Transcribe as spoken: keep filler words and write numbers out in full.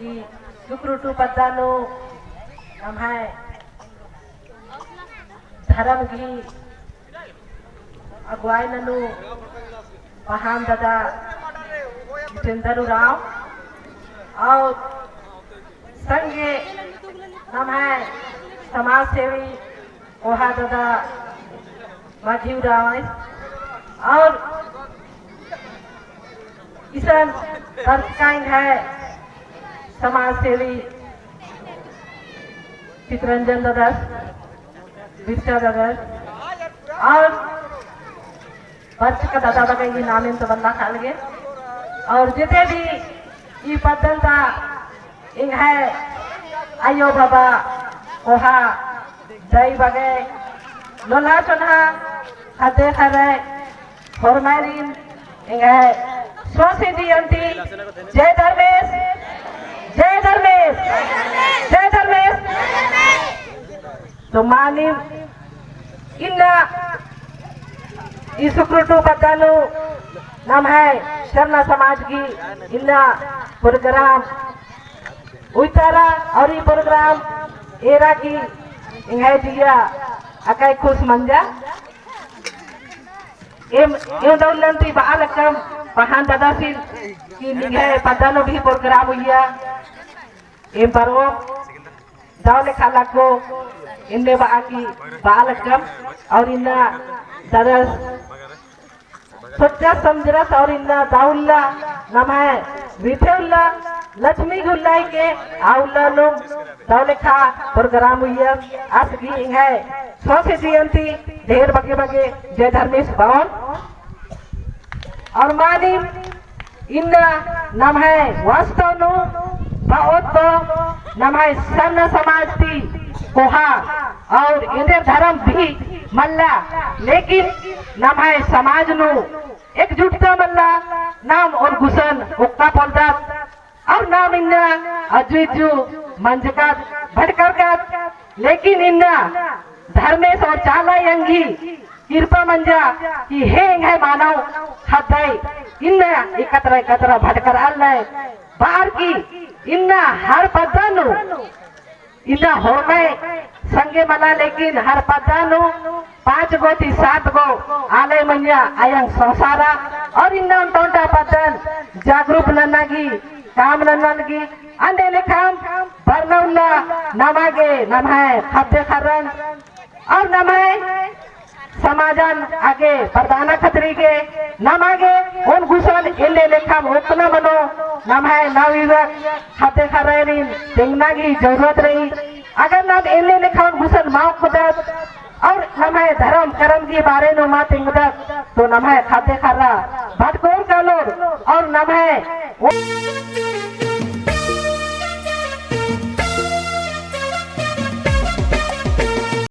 ई सुकरुटु पद्दा नू नम्है धर्म गही अगुवाई ननू पहान दादा जितेंद्र उराँव और संगे नम्है समाज सेवी कोहा दादा मझी उराँव और इसन बरचका एंग्है समाज सेवी चितरंजन दादा, बिरसा दादा और बरचका दादा बग्गे ई नामेन तो बल्ला खालगे। और जेते भी ई पद्दन ता एंग्है अयो बाबा कोहा दई बग्गे लोला चोन्हा ख़द्द ख़र्रे होरमारिन एंग्है सौंसे जिया ती जय धर्मेस, जय धर्मेस, जय धर्मेस। तो मानिम इन्ना ई सुकरुटु पद्दा नू नम्है सरना समाज गही इन्ना program उइतारा और ई program एरा की एंग्है जिया अकय खुस मंजा। एम, एम दौलन ती बआ लक्कम पहान दादासिन कि निंग्है पद्दा नू भी program उइया। एम बरओ दव लेखा लग्गो, एन्ने बआ की बआ लक्कम और इन्ना दादस सोच्चस समझरस और इन्ना दव उल्ला नम्है बिफे उल्ला लक्ष्मी गुल्लाई के आ उल्ला नू दव लेखा program उइया। आस गही एंग्है सौंसे जिया ती ढेर बग्गे बग्गे जय धर्मेस बओन। और मानिम इन्ना नम्है वास्तव नू बओत तो नम्है सरना समाज ती कोहा और एन्देर धर्म भी मल्ला, लेकिन नम्है समाज नू एकजुटता मल्ला, नाम ओन गुसन ओक्का पोल्लदत और नाम इन्ना अज्जु इज्जु मंजकत भटकरकत, लेकिन इन्ना धर्मेस और चाला अयंग गही किरपा मंजा कि हे एंग्है मानव ख़द्दय इन्ना एकतरा एकतरा भटकरआ लय। बअर की इन्ना हर पद्दा नू इन्ना होरमय संगे मला, लेकिन हर पद्दा नू पाँच गो ती सात गो आलय मइय्याँ अयंग संसारा और इन्ना ओन्टा ओन्टा पद्दन जागरूक नन्ना गही काम नन्ना लगी। अन्ने लेखाम बरना उल्ला नमा गे नम्है ख़द्द ख़र्रन और नम्है समाजन आगे बरदना खतरी गे नमा गे ओन गुसन एन्ने लेखाम ओक्कना मनो नम्है नवयुवक ख़द्द ख़र्रन तेंगना गही जरूरत रई। अगर नाम एन्ने लेखा ओन गुसन मा ओक्कदत और नम्है धरम करम गही बारे नू मा तेंगदत तो नम्है ख़द्द ख़र्रा भटकोर कालोर और नम्है